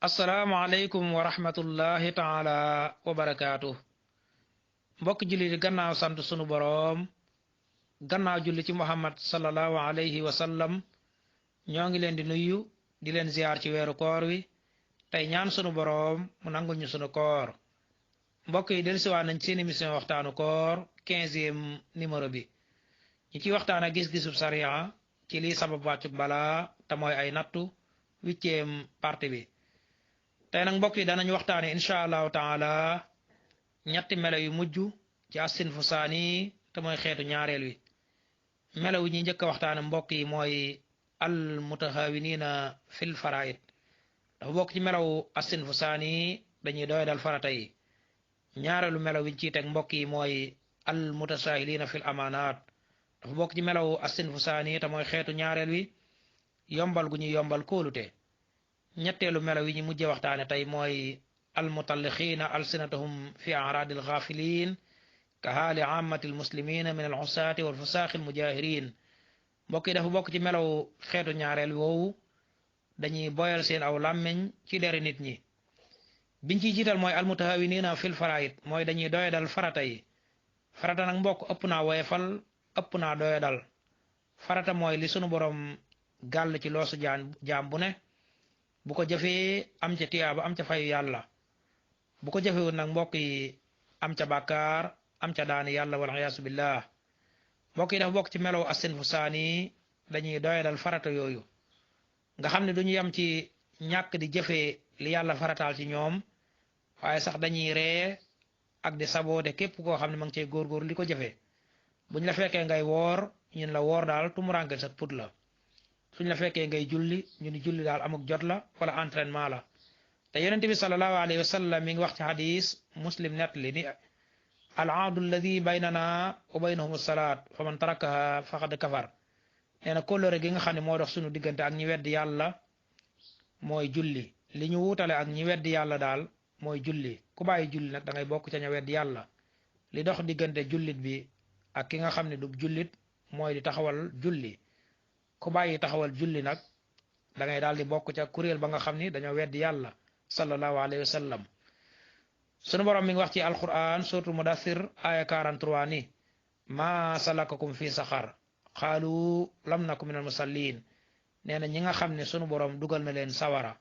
asalaamaaleykum wa rahmatullahi taala wa barakaatu mbokk julli di gannaaw sant sunu boroom gannaaw julli ci muhammad sallallahu alayhi wa sallam ñoo ngi leen di nuyu di leen ziyaar ci weeru koor wi tey ñaan sunu boroom mu nangul ñu sunu koor mbokk yi dellusiwaat nañ seen émission waxtaanu koor 15e numéro bi ñi ciy waxtaan ak gis-gisub sariya ci lii sabab wàccuk balaa te mooy ay nattu 8e partie bi tey nag mbokk yi danañ waxtaane incha allahu taala ñetti melo yu mujj ci as-sinfu saani te mooy xeetu ñaareel wi melo wu ñuy njëkk a waxtaane mbokk yi mooy al mutahawinina fil faraid dafa bokk ci melaw as-sinfu saani dañuy doy dal farata yi ñaareelu melaw wiñ ciy teg mbokk yi mooy al mutasahilina fil amanat dafa bokk ci melaw as-sinfu saani te mooy xeetu ñaareel wi yombal gu ñuy yombal kóolute ñetteelu melaw yi ñu mujje waxtaane tey mooy almutallixiina alsinatahum fi aradil ghafilin ka haali ammati almuslimina min al usaati wal fusaaqi almujahirin mbokk yi dafa bokk ci melaw xeetu ñaareel woowu dañuy boyal seen aw làmmeñ ci deri nit ñi biñ ciy jiital mooy almutahawinina fil faraid mooy dañuy doyadal farata yi farata nag mbokk ëpp naa woyefal ëpp naa doyadal farata mooy li sunu borom gàll ci loosu jaam bu ne bu ko jëfee am ca tiyaaba am ca fayu yàlla bu ko jëfewul nag mbokk yi am ca bàkkaar am ca daani yàlla wal iyaasu billah mbokk yi dafa bokk ci melow as-sinfu saani dañuy doyadal farata yooyu nga xam ne duñu yam ci ñàkk di jëfee li yàlla farataal ci ñoom waaye sax dañuy ree ak di saboote képp koo xam ne ma ngi cey góorgóor li ko jëfee buñ la fekkee ngay woor ñun la woor daal tumurankel sa put la suñ la fekkee ngay julli ñu ni julli daal amuk jot la wala entraînement la te yonente bi sallallahu alayhi wa sallam mi ngi wax ci hadis muslim net li ni al aadu alladi baynana wa baynahum salaat fa man tarakaha faqad kafar nee na kóllëre gi nga xam ne moo dox suñu diggante ak ñi weddi yàlla mooy julli li ñu wuutale ak ñi weddi yàlla daal mooy julli ku bàyyi julli nag da ngay bokk ca ña weddi yàlla li dox diggante jullit bi ak ki nga xam ne du jullit mooy di taxawal julli ku bàyyi taxawal julli nag da ngay daal di bokk ca kuréel ba nga xam ni dañoo weddi yàlla sallallahu alayhi wa sallam sunu borom mi ngi wax ci alquran suratul mudaththir aya 43 ni ma salakakum fi saxar xaalu lam naku minal musallin nee na ñi nga xam ne sunu borom dugal na leen sawara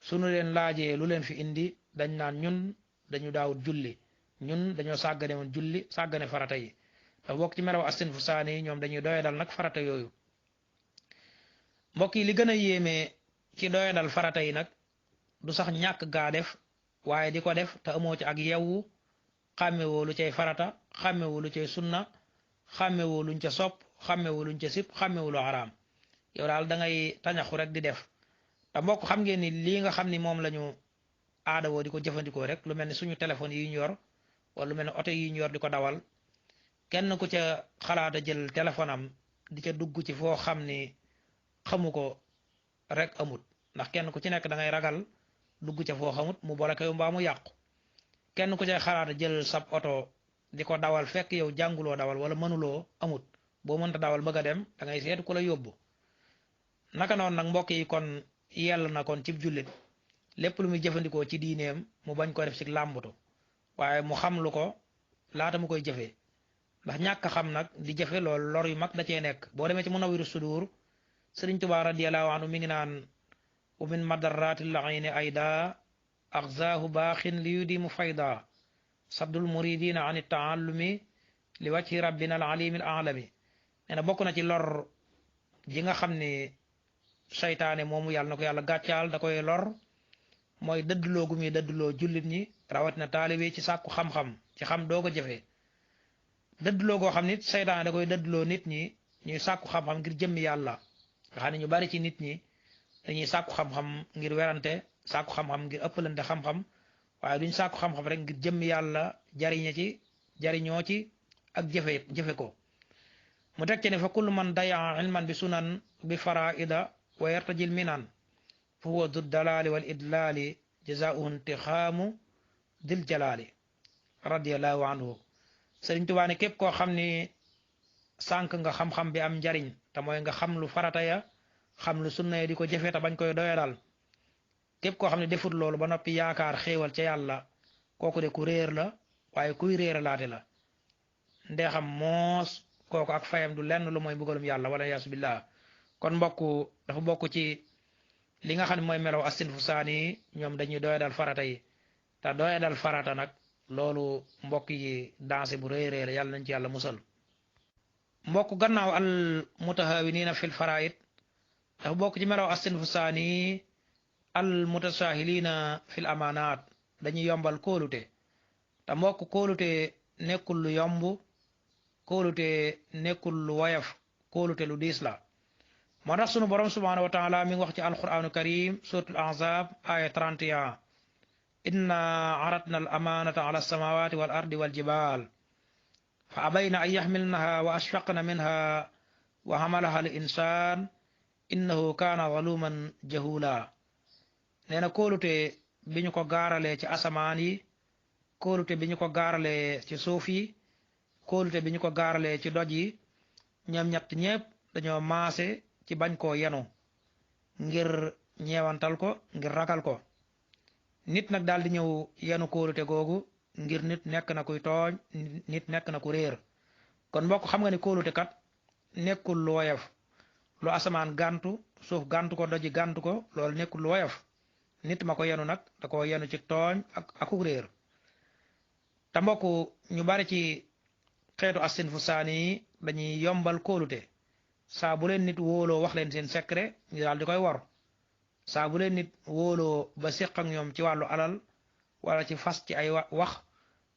sunu leen laajee lu leen fi indi dañ naan ñun dañu daawut julli ñun dañoo sàggane woon julli sàggane farata yi dafa bokk ci melaw as-sinfu saani ñoom dañuy doyadal nag farata yooyu mbokk yi li gën a yéeme ci doyadal farata yi nag du sax ñàkk gaa def waaye di ko def te amoo ci ak yewwu xàmmewoo lu cay farata xàmmewoo lu cay sunna xàmmewoo luñ ca sopp xàmmewoo luñ ca sip xàmmewoo lu xaraam yow daal da ngay tañaxu rek di def te mbokk xam ngeen ni lii nga xam ni moom lañu aadawoo di ko jëfandikoo rek lu mel ni suñu téléphone yi ñu yor wala lu mel ni oto yi ñu yor di ko dawal kenn ku ca xalaata jël téléphone am di ca dugg ci foo xam ni xamu ko rek amut ndax kenn ku ci nekk da ngay ragal dugg ca foo xamut mu boleke yu mbaa mu yàqu kenn ku cay xalaata jël sab oto di ko dawal fekk yow jànguloo dawal wala mënuloo amut boo mënta dawal bëgg a dem da ngay seetu ku la yóbbu naka noonu nag mbokk yi kon yell na kon cib jullit lépp lu muy jëfandikoo ci diineem mu bañ ko def ci làmbatu waaye mu xam lu ko laata mu koy jëfee ndax ñàkk xam nag di jëfe loolu lor yu mag da cee nekk boo demee ci Munawwirus Sudur Sëriñ Tuubaa radiyallahu anhu mi ngi naan wa min madarrati laini ayda axzaahu baaxin li yudimu fayda saddul muridina an taallumi li wajhi rabbina al alimi al alami nee na bokk na ci lor ji nga xam ne seytaane moomu yàlla na ko yàlla gàccaal da koy lor mooy dëddloo gu muy dëddloo jullit ñi rawatina taalibe ci sàkku xam-xam ci xam doo ko jëfee dëddloo goo xam nit seytaane da koy dëddloo nit ñi ñuy sàkku xam-xam ngir jëmmi yàlla nga xam ne ñu bari ci nit ñi dañuy sàkku xam-xam ngir werante sàkku xam-xam ngir ëppalante xam-xam waaye duñ sàkku xam-xam rek ngir jëmmi yàlla jariñoo ci ak jëfe ko mu teg ci ne fa kullu man dayaa ilman bi sunan bi faraida wa yartajil minan fa huwa du dalali wal idlali jazaauhu intixaamu dil jalali radiallahu anhu Sëriñ Tuubaa ne képp koo xam ni sànq nga xam-xam bi am njariñ te mooy nga xam lu farata ya xam lu sunna ya di ko jëfee te bañ koy doyadal képp koo xam ne defut loolu ba noppi yaakaar xéewal ca yàlla kooku de ku réer la waaye kuy réeralaate la ndeexam moos kooku ak fayam du lenn lu mooy mbugalum yàlla wala yaasu billah kon mbokk dafa bokk ci li nga xam ne mooy melaw asinfu saani ñoom dañuy doya dal farata yi te doya dal farata nag loolu mbokk yi dansé bu rëy rëy la yàlla nañ ci yàlla musal mbokk gannaaw al mutahawinina fil faraid dafa bokk ci melaw asinfu saani al mutasahilina fil amanat dañuy yombal kóolute te mbokk kóolute nekkul lu yomb kóolute nekkul lu woyof kóolute lu diis la moo tax sunu borom subhanahu wa taala mi ngi wax ci alquranu karim suratul ahzab aya 31 inna aradna al amanata ala alsamawati wal ardi wal jibal fa abayna an yaxmilnaha wa ashfaqna minha wa hamalaha al insan innahu kana zaluman jahula nee na kóolute bi ñu ko gaaralee ci asamaan yi kóolute bi ñu ko gaaralee ci suuf yi kóolute bi ñu ko gaaralee ci doj yi ñoom ñett ñépp dañoo maase ci bañ koo yenu ngir ñeewantal ko ngir ragal ko nit nag daal di ñëw yenu kóolute googu ngir nit nekk na kuy tooñ nit nekk na ku réer kon mbokk xam nga ni kóolute kat nekkul lu woyof lu asamaan gàntu suuf gàntu ko doji gàntu ko loolu nekkul lu woyof nit ma ko yenu nag da ko yenu ci tooñ ak aku réer te mbokk ñu bari ci xeetu asinfu saani yi dañuy yombal kóolute saa bu leen nit wóoloo wax leen seen secret ñu daal di koy wor saa bu leen nit wóoloo ba séq ak ñoom ci wàllu alal wala ci fas ci ay wax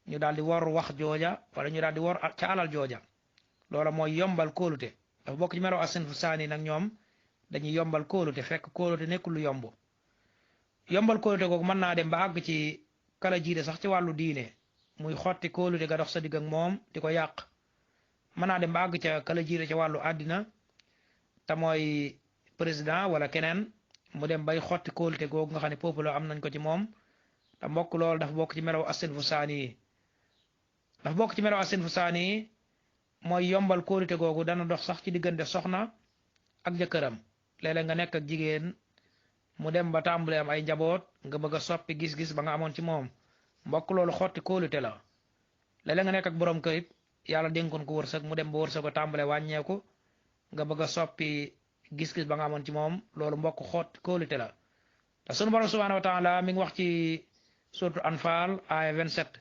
ñu daal di wor wax jooja wala ñu daal di wor ca alal jooja loola mooy yombal kóolute dafa bokk ci melo asinfu saani nag ñoom dañuy yombal kóolute fekk kóolute nekkul lu yomb yombal kóolute googu mën naa dem ba àgg ci kala jiite sax ci wàllu diine muy xotti kóolute ga dox sa digg ak moom di ko yàq mën naa dem ba àgg ca kala jiite ci wàllu àddina te mooy président wala keneen mu dem bay xotti kóolute googu nga xam ne peuple am nañ ko ci moom te mbokk loolu dafa bokk ci melaw asinfu saani yi dafa bokk ci melaw asinfu saani yi mooy yombal kóolute googu dana dox sax ci diggante soxna ak jëkkëram léeg-léeg nga nekk ak jigéen mu dem ba tàmbale am ay njaboot nga bëgg a soppi gis-gis ba nga amoon ci moom mbokk loolu xotti kóolute la léeg-léeg nga nekk ak borom kër it yàlla dénkoon ko wërsëg mu dem ba wërsëg ko tàmbale wàññeeku nga bëgg a soppi gis-gis ba nga amoon ci moom loolu mbokk xotti kóolute la te sunu borom subhanahu wa taala mi ngi wax ci suratu anfal aya 27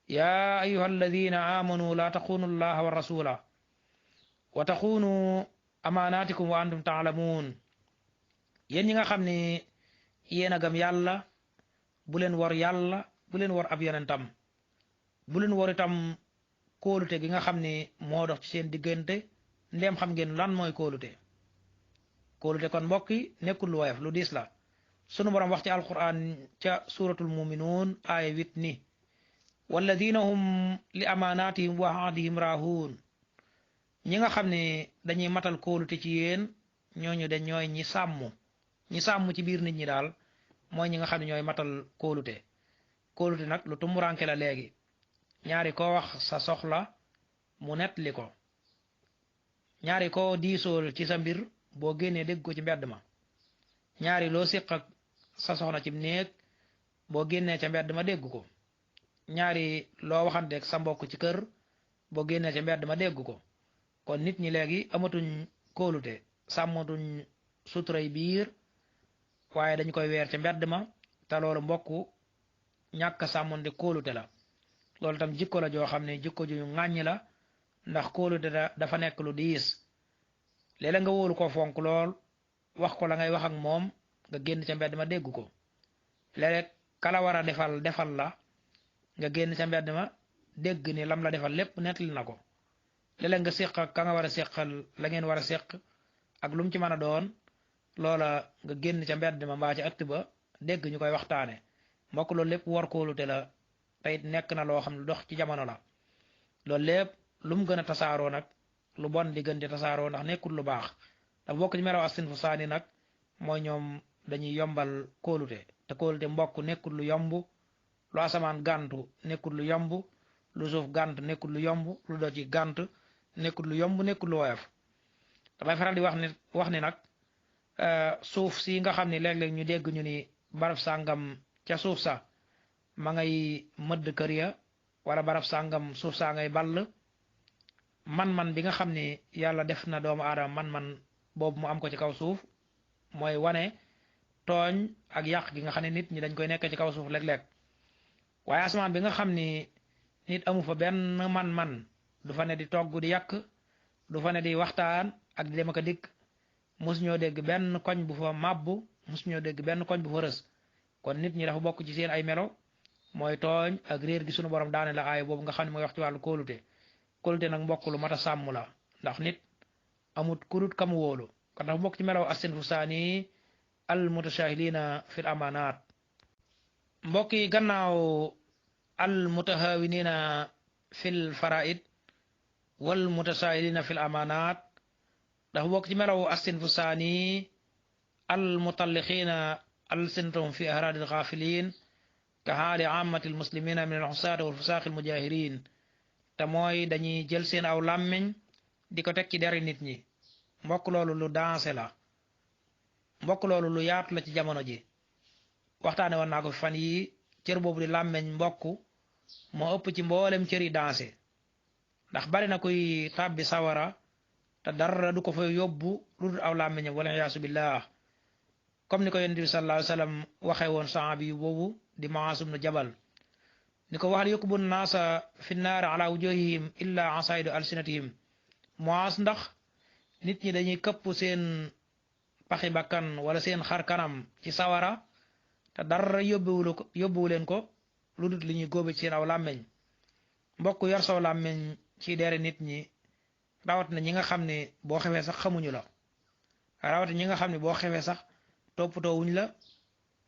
ya ayuha alladina amanu la taxunu allaha wa rasula wa taxunu amanatikum wa antum taalamuun yéen ñi nga xam ne yéen a gëm yàlla bu leen war yàlla bu leen war ab yonentam bu leen war itam kóolute gi nga xam ne moo dox ci seen diggante ndéem xam ngeen lan mooy kóolute kóolute kon mbokk yi nekkul lu woyof lu diis la sunu borom wax ci alquran ca suratul muminuun aaya 8 ni walladina hum li amanatihim wa ahdihim rahuun ñi nga xam ne dañuy matal kóolute ci yéen ñooñu de ñooy ñi sàmm ci biir nit ñi daal mooy ñi nga xam ne ñooy matal kóolute nag lu tumuranke la léegi ñaari koo wax sa soxla mu nettali ko ñaari koo diisool ci sa mbir boo génnee dégg ko ci mbedd ma ñaari loo séq ak sa soxna ci néeg boo génnee ca mbedd ma dégg ko ñaari loo waxanteeg sa mbokk ci kër boo génnee ca mbedd ma dégg ko kon nit ñi léegi amatuñ kóolute sàmmatuñ suturay biir waaye dañ koy weer ca mbedd ma te loolu mbokk ñàkk sàmmonte kóolute la loolu tam jikko la joo xam ne jikko ju ŋàññ la ndax kóolute dafa nekk lu diis léeg-léeg nga wóolu ko fonk lool wax ko la ngay wax ak moom nga génn ca mbedd ma dégg ko léeg-léeg kala war a defal la nga génn ca mbedd ma dégg ni lam la defal lépp nettali na ko léeg-léeg nga séq ak ka nga war a séqal la ngeen war a séq ak lu mu ci mën a doon loola nga génn ca mbedd ma mbaa ca ëtt ba dégg ñu koy waxtaane mbokk loolu lépp war kóolute la teyit nekk na loo xam ne dox ci jamono la loolu lépp lu mu gën a tasaaroo nag lu bon di gën di tasaaroo ndax nekkul lu baax dafa bokk ci melaw asinfu saani nag mooy ñoom dañuy yombal kóolute te kóolute mbokk nekkul lu yomb lu asamaan gàntu nekkul lu yomb lu suuf gànt nekkul lu yomb lu doj ci gànt nekkul lu yomb nekkul lu woyof damay faral di wax ni nag suuf si nga xam ne léeg-léeg ñu dégg ñu ni barab sàngam ca suuf sa ma ngay mëdd kër ya wala barab sàngam suuf saa ngay ball man-man bi nga xam ni yàlla def na doomu aadama man-man boobu mu am ko ci kaw suuf mooy wane tooñ ak yàq gi nga xam ne nit ñi dañ koy nekk ci kaw suuf léeg-léeg waaye asamaan bi nga xam ni nit amu fa benn man-man du fa ne di togg di yàq du fa ne di waxtaan ak di dem ak a dikk mosu ñoo dégg benn koñ bu fa màbbu mosu ñoo dégg benn koñ bu fa rës kon nit ñi dafa bokk ci seen ay melo mooy tooñ ak réer gi sunu borom daane la aaya boobu nga xam ne mooy wax ci wàllu kóolute nag mbokk lu mat a sàmm la ndax nit amut kurut kamu wóolu kon dafa bokk ci melaw assin fu saani al mutashahilina fil amanat mbokk yi gannaaw al mutahawinina fil faraid wal mutashahilina fil amanat dafa bokk ci melaw assin fu saani al mutalliqina al sintum fi ahradil ghafilin ka haali ammatil muslimina min al xusaati wal fusaaqi al mujahirin te mooy dañuy jël seen aw làmmiñ di ko teg ci deri nit ñi mbokk loolu lu dansé la mbokk loolu lu yaatu la ci jamono ji waxtaane woon naa ko fan yi cër boobu di làmmiñ mbokk moo ëpp ci mboolem cër yi dansé ndax bari na kuy tàbbi sawara te dara du ko fa yóbbu lu dul aw làmmiñam wala iyaasu billah comme ni ko yonent bi sallallahu alayhi wa sallam waxee woon sahabi yu boobu di Muaaz ibn Jabal ni ko waxal yukbu naasa fi naari ala wujuhihim illa asaidu alsinatihim Muaaz ndax nit ñi dañuy këpp seen paxi bakkan wala seen xar kanam ci sawara te dara yóbbuwu leen ko lu dul li ñuy góobe ci seen aw làmmeñ mbokk yor saw làmmeñ ci dere nit ñi rawat na ñi nga xam ne boo xewee sax xamuñu la rawat na ñi nga xam ne boo xewee sax toppatoo wuñ la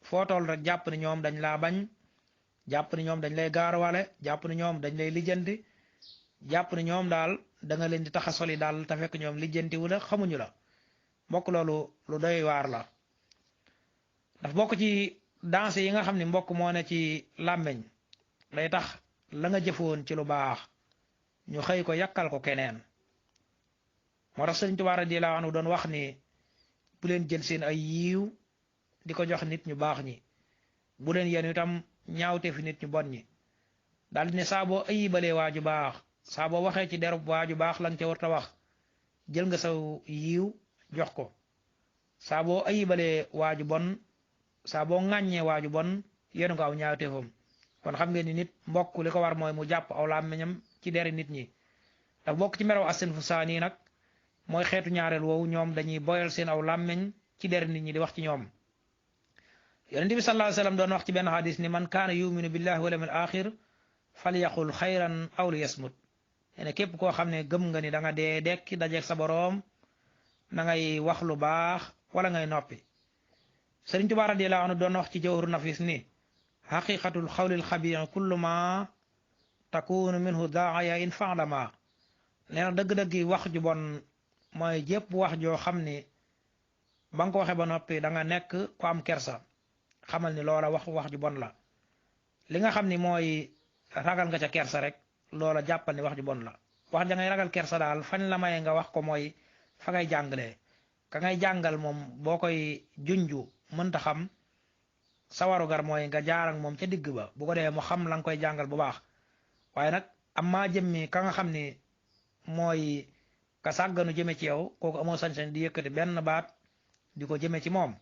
foo toll rek jàpp ne ñoom dañ laa bañ jàpp ne ñoom dañ lay gaarwale jàpp ne ñoom dañ lay lijjanti jàpp ne ñoom daal da nga leen di tax a soli daal te fekk ñoom lijjanti wu la xamuñu la mbokk loolu lu doy waar la daf bokk ci danse yi nga xam ne mbokk moo ne ci làmmeñ day tax la nga jëfoon ci lu baax ñu xëy ko yàkkal ko keneen moo tax Sëriñ Tuubaa radiyallaahu anhu doon wax ni bu leen jël seen ay yiiw di ko jox nit ñu baax ñi bu leen yéen itam ñaawte fi nit ñu bon ñi daal di ne saa boo ayibalee waaju baax saa boo waxee ci derub waaju baax la nga ca warta wax jël nga saw yiiw jox ko saa boo ayibalee waaju bon saa boo ŋàññee waaju bon yéen ko aw ñaawteefam kon xam ngeen ni nit mbokk li ko war mooy mu jàpp aw làmmiñam ci deri nit ñi dafa bokk ci meraw asin fu saani nag mooy xeetu ñaareel woowu ñoom dañuy boyal seen aw làmmiñ ci deri nit ñi di wax ci ñoom yonent bi sallallahu alayhi wa sallam doon wax ci benn xadis ni man kaana yuminu billahi wal yawmil axir falyaqul xayran aw liyasmut ne képp koo xam ne gëm nga ni da nga dee dekki dajeeg sa boroom na ngay wax lu baax wala ngay noppi Sëriñ Tuubaa radiyallaahu anhu doon wax ci jawharu nafis ni xaqiqatul xawlil xabiir kullu ma takunu minhu daaya in faalama nee na dëgg-dëgg wax ju bon mooy jépp wax joo xam ni ba nga ko waxee ba noppi da nga nekk ku am kersa xamal ni loola wax ju bon la li nga xam ni mooy ragal nga ca kersa rek loola jàppal ni wax ju bon la wax ja ngay ragal kersa daal fañ la maye nga wax ko mooy fa ngay jàngalee ka ngay jàngal moom boo koy junju mënta xam sawarugar mooy nga jaar ak moom ca digg ba bu ko defee mu xam la nga koy jàngal bu baax waaye nag am maa jëmmi ka nga xam ni mooy ka sàgganu jëme ci yow kooku amoo sañ-sañ di yëkkati benn baat di ko jëme ci moom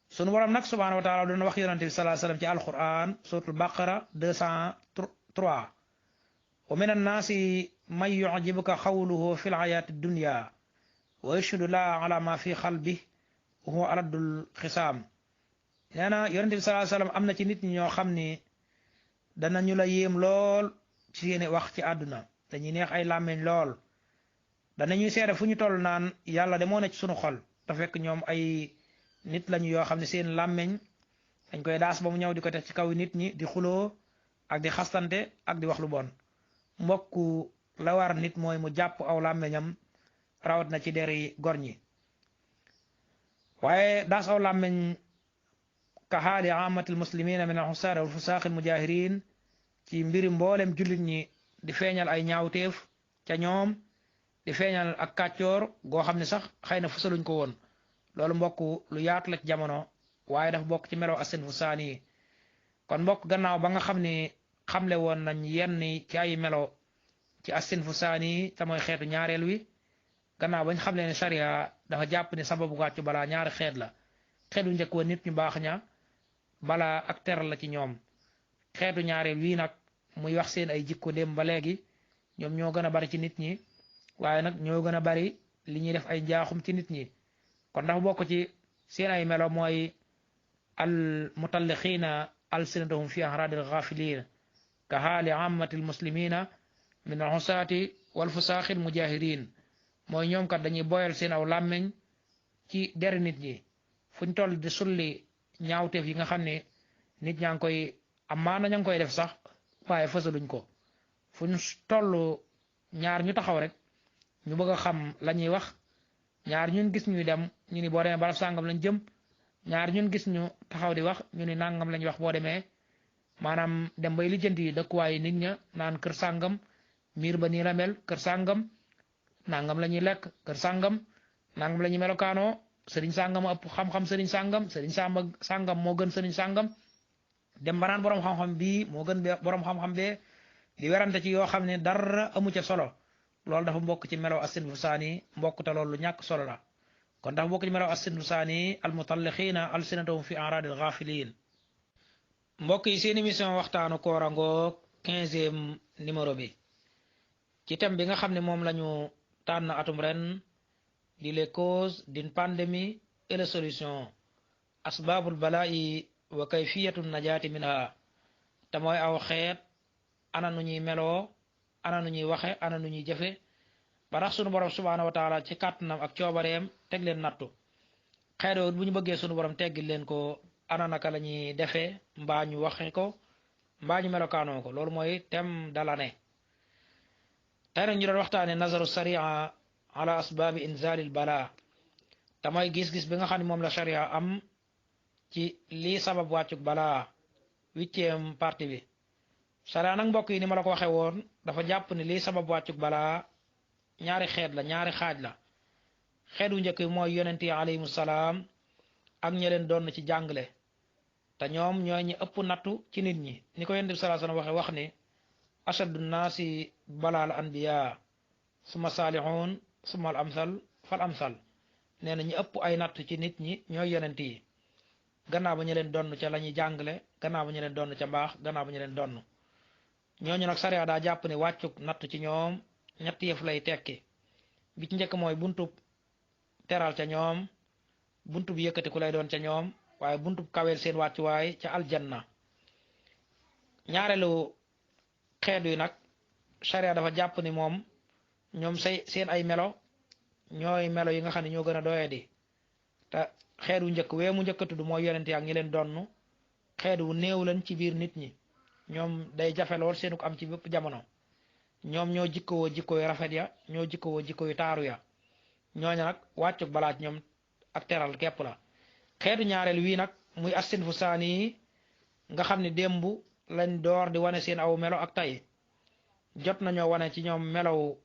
sunu borom nag subhaanahu wa taala doon wax yonante bi sallallahu alayhi wasallam ci alquran suratul baqara 203 wa min annaasi man yu'jibuka qawluhu fil hayati dunya wa yashhadu laa ala ma fi qalbi wa huwa aladul xisaam nee na yonante bi sallallahu alayhi wasallam am na ci nit ñi ñoo xam ni danañu la yéem lool ci seeni wax ci àdduna dañuy neex ay làmmeñ lool danañuy seede fu ñu toll naan yàlla de moo ne ci sunu xol te fekk ñoom ay nit lañu yoo xam ne seen làmmeñ dañ koy daas ba mu ñëw di ko teg ci kaw nit ñi di xuloo ak di xastante ak di wax lu bon mbokk la war nit mooy mu jàpp aw làmmeñam rawat na ci deri gor ñi waaye daas aw làmmeñ ka xaali amatil muslimina min al xusaar wal fusaaq al mujahirin ci mbiri mboolem jullit ñi di feeñal ay ñaawteef ca ñoom di feeñal ak kàccoor goo xam ne sax xëy na fusaluñ ko woon loolu mbokk lu yaatu la ci jamono waaye dafa bokk ci melo as-sinfu saani kon mbokk gannaaw ba nga xam ne xamle woon nañ yenn ci ay melo ci as-sinfu saani te mooy xeetu ñaareel wi gannaaw bañ xamle ne sharia dafa jàpp ne sababu wàccu balaa ñaari xeet la xeetu njëkk wa nit ñu baax ña balaa ak teral la ci ñoom xeetu ñaareel wii nag muy wax seen ay jikko dem ba léegi ñoom ñoo gën a bari ci nit ñi waaye nag ñoo gën a bari li ñuy def ay njaaxum ci nit ñi kon dafa bokk ci seen ay melo mooy al mutallixiina alsinatahum fi ahradil ghafilin ka haali ammati almuslimina min alxusaati walfusaaxi almujahirin mooy ñoom kat dañuy boyal seen aw làmmeñ ci deri nit ñi fuñ toll di sulli ñaawteef yi nga xam ne nit ñaa ngi koy amaana ña ngi koy def sax waaye fësaluñ ko fuñ toll ñaar ñu taxaw rek ñu bëgg a xam la ñuy wax ñaar ñun gis ñuy dem ñu ni boo demee barab sàngam lañ jëm ñaar ñun gis ñu taxaw di wax ñu ni nangam lañ wax boo demee maanaam dem bay lijjanti yi dëkkuwaay nit ña naan kër sàngam miir ba nii la mel kër sàngam nangam la ñuy lekk kër sàngam nangam la ñuy melokaanoo sëriñ sàngam ëpp xam-xam sëriñ sàngam moo gën sëriñ sàngam dem ba naan borom xam-xam bii moo gën borom xam-xam bee di werante ci yoo xam ne dara amu ca solo loolu dafa mbokk ci melaw as-sinfu saani mbokk te loolu lu ñàkk solo la kon dafa mbokk ci melaw as-sinfu saani al-mutallixiina alsinatahum fi a'raadil gaafiliin mbokk yi seen émission waxtaanu koor ngoog 15e numéro bi ci thème bi nga xam ne moom lañu tànn atum ren di les causes d'une pandémie et les solutions asbaabul balaa'i wa kayfiyatu najaati minha te mooy aw xeet ana nu ñuy meloo ana nu ñuy waxe ana nu ñuy jëfe ba tax sunu borom subhaanahu wa taala ci kàttanam ak coobareem teg leen nattu xeet yooyu bu ñu bëggee sunu borom teggil leen ko ana naka la ñuy defee mbaa ñu waxe ko mbaa ñu melokaanoo ko loolu mooy thème de l'année tey nag ñu doon waxtaane nazaru sharia ala asbaabi inzalil bala te mooy gis-gis bi nga xam ne moom la sharia am ci lii sabab wàccuk balaa 8e partie bi sharia nag mbokk yi ni ma la ko waxe woon dafa jàpp ni lii sabab wàccuk balaa ñaari xeet la ñaari xaaj la xeet wu njëkk bi mooy yonent yi alayhimu salaam ak ñi leen doon ci jàngale te ñoom ñooy ñi ëpp nattu ci nit ñi ni ko yonent bi sallallahu alayhi wasallam wax ni ashaddu naasi balaal anbiya suma saalihun suma al amsal fal amsal nee na ñi ëpp ay nattu ci nit ñi ñooy yonent yi gannaaw ba ñu leen donn ca la ñuy jàngale gannaaw ba ñu leen donn ca mbaax gannaaw ba ñu leen donn ñooñu nag sariya daa jàpp ne wàccuk nattu ci ñoom ñetti yëf lay tekki bi ci njëkk mooy buntub teral ca ñoom buntub yëkkati ku lay doon ca ñoom waaye buntub kaweel seen wàccuwaay ca aljanna ñaareelu xeet yi nag sariya dafa jàpp ni moom ñoom seen ay melo ñooy melo yi nga xam ne ñoo gën a doyadi te xeet wu njëkk wee mu njëkk a tudd mooy yonent ak ñi leen donn xeet wu néew leen ci biir nit ñi ñoom day jafe lool seenu ko am ci bépp jamono ñoom ñoo jikkowoo jikko yu rafet ya ñoo jikkowoo jikko yu taaru ya ñooñu nag wàccuk balaat ñoom ak teral képp la xeetu ñaareel wii nag muy as-sinfu saani nga xam ne démb lañ door di wane seen aw melo ak tey jot nañoo wane ci ñoom melow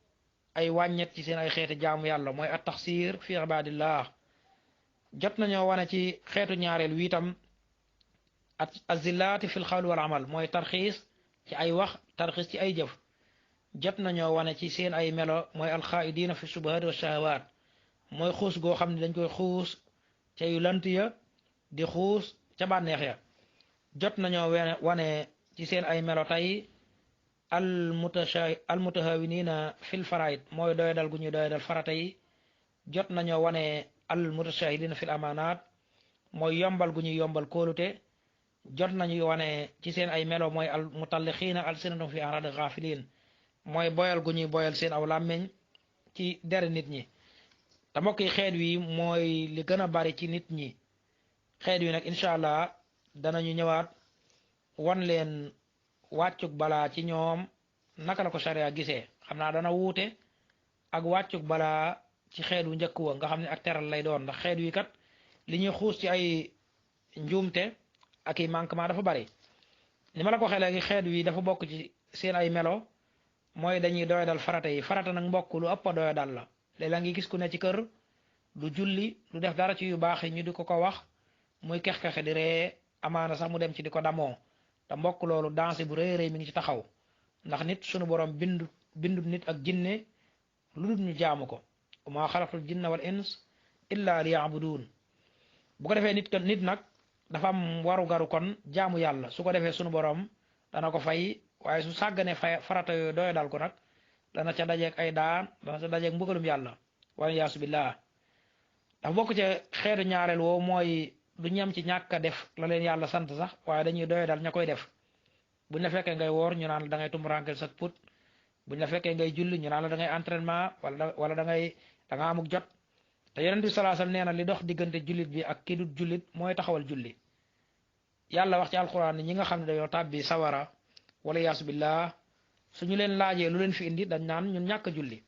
ay wàññet ci seen ay xeeti jaamu yàlla mooy at taxsir fi ibadillah jot nañoo wane ci xeetu ñaareel wi itam at azillaati fil xawli wal amal mooy tarxiis ci ay wax tarxiis ci ay jëf jot nañoo wane ci seen ay melo mooy alxaaidina fi subahaat wa shahawaat mooy xuus goo xam ne dañ koy xuus ca yu lant ya di xuus ca bànneex ya jot nañoo wane ci seen ay melo tey almutahawinina fil faraid mooy doyadal gu ñuy doyadal farata yi jot nañoo wane almutashahidina fil amaanaat mooy yombal gu ñuy yombal kóolute jot nañu wane ci seen ay melo mooy al mutallixiina alsinatum fi arad ghafilin mooy boyal gu ñuy boyal seen aw làmmeñ ci dere nit ñi te mbokk yi xeet wi mooy li gën a bari ci nit ñi xeet wi nag incha allah danañu ñëwaat wan leen wàccug balaa ci ñoom naka la ko sharia gisee xam naa dana wuute ak wàccug balaa ci xeet wu njëkk wa nga xam ne ak teral lay doon ndax xeet wi kat li ñuy xuus ci ay njuumte ak i manquement dafa bari ni ma la ko waxee léegi xeet wi dafa bokk ci seen ay melo mooy dañuy doyadal farata yi farata nag mbokk lu ëpp a doyadal la léeg la ngi gis ku ne ci kër du julli du def dara ci yu baax yi ñu di ko wax muy kex-kexe di ree amaana sax mu dem ci di ko damoo te mbokk loolu dansé bu rëy rëy mi ngi ci taxaw ndax nit sunu borom bindut nit ak jinne lu dul ñu jaamu ko wa maa xalaqtul jinna wal ins illa liya'budun bu ko defee nit nag dafa am waru garu kon jaamu yàlla su ko defee sunu borom dana ko fay waaye su sàggane fay farata yooyu doyo dal ko nag dana ca dajeeg ay daan dana ca dajeeg mbugalum yàlla wala yaasu billah dafa bokk ca xeetu ñaareel woowu mooy du ñam ci ñàkk a def la leen yàlla sant sax waaye dañuy doyo dal ña koy def buñ la fekkee ngay woor ñu naan la da ngay tumuraankel sa put buñ la fekkee ngay julli ñu naan la da ngay entraînement wala da nga amuk jot te yonent bi sallallahu alayhi wasallam nee na li dox diggante jullit bi ak ki dut jullit mooy taxawal julli yàlla wax ci alquran ni ñi nga xam ne dañoo tàbbi sawara wala yaasu billah suñu leen laajee lu leen fi indi dañ naan ñun ñàkk julli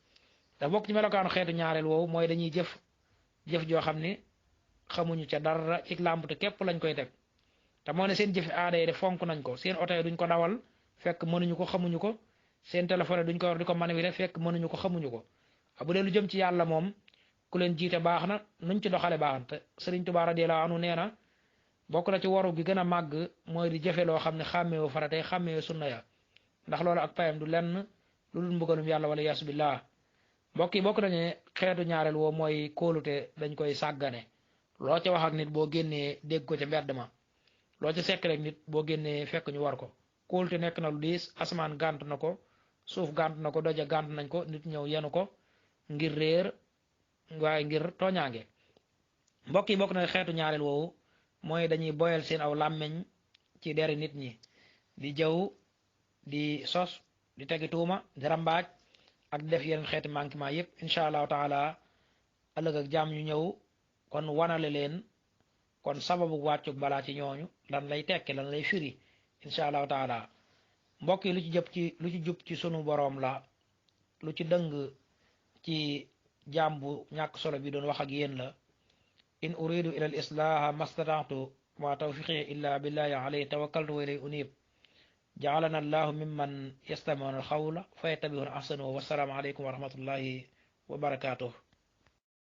da bokk ci melokaanu xeetu ñaareel woowu mooy dañuy jëf joo xam ni xamuñu ca dara ci làmb te képp lañ koy teg te moo ne seen jëfi aada yi de fonk nañ ko seen oto yi duñ ko dawal fekk mënuñu ko xamuñu ko seen téléphone duñ ko war di ko manipuler fekk mënuñu ko xamuñu ko bu dee lu jëm ci yàlla moom ku leen jiite baax na nuñ ci doxale baax na te Sëriñ Tuubaa radiyallaahu anhu nee na bokk na ci waru gi gën a màgg mooy di jëfe loo xam ne xàmmeewu faratay xàmmeewu sunna ya ndax loolu ak payam du lenn lu dul mbugalum yàlla wala yaasu billah mbokk yi bokk nañu xeetu ñaareel woo mooy kóolute dañ koy sàggane loo ca wax ak nit boo génnee dégg ko ca mbedd ma loo ca sekk rek nit boo génnee fekk ñu war ko kóolute nekk na lu diis asamaan gànt na ko suuf gànt na ko doja gànt nañ ko nit ñëw yenu ko ngir réer waaye ngir tooñaange mbokk yi bokk na xeetu ñaareel woowu mooy dañuy boyal seen aw làmmeñ ci deri nit ñi di jëw di sos di tegi tuuma di rambaaj ak def yeneen xeeti manquement yépp incha allahu taala ëllëg ak jàmm ñu ñëw kon wanale leen kon sababu wàccug balaa ci ñooñu lan lay tekki lan lay firi incha allahu taala mbokk yi lu ci jub ci sunu boroom la lu ci dëng ci jaam bu ñàkk solo bi doon wax ak yéen la in uridu ila al islaha mastata'tu wa tawfiqi illa billahi alayhi tawakkaltu wa ilayhi unib ja'alana allahu mimman yastami'una al qawla fa yattabi'una ahsanahu wa salaamu alaykum wa rahmatullahi wa barakatuh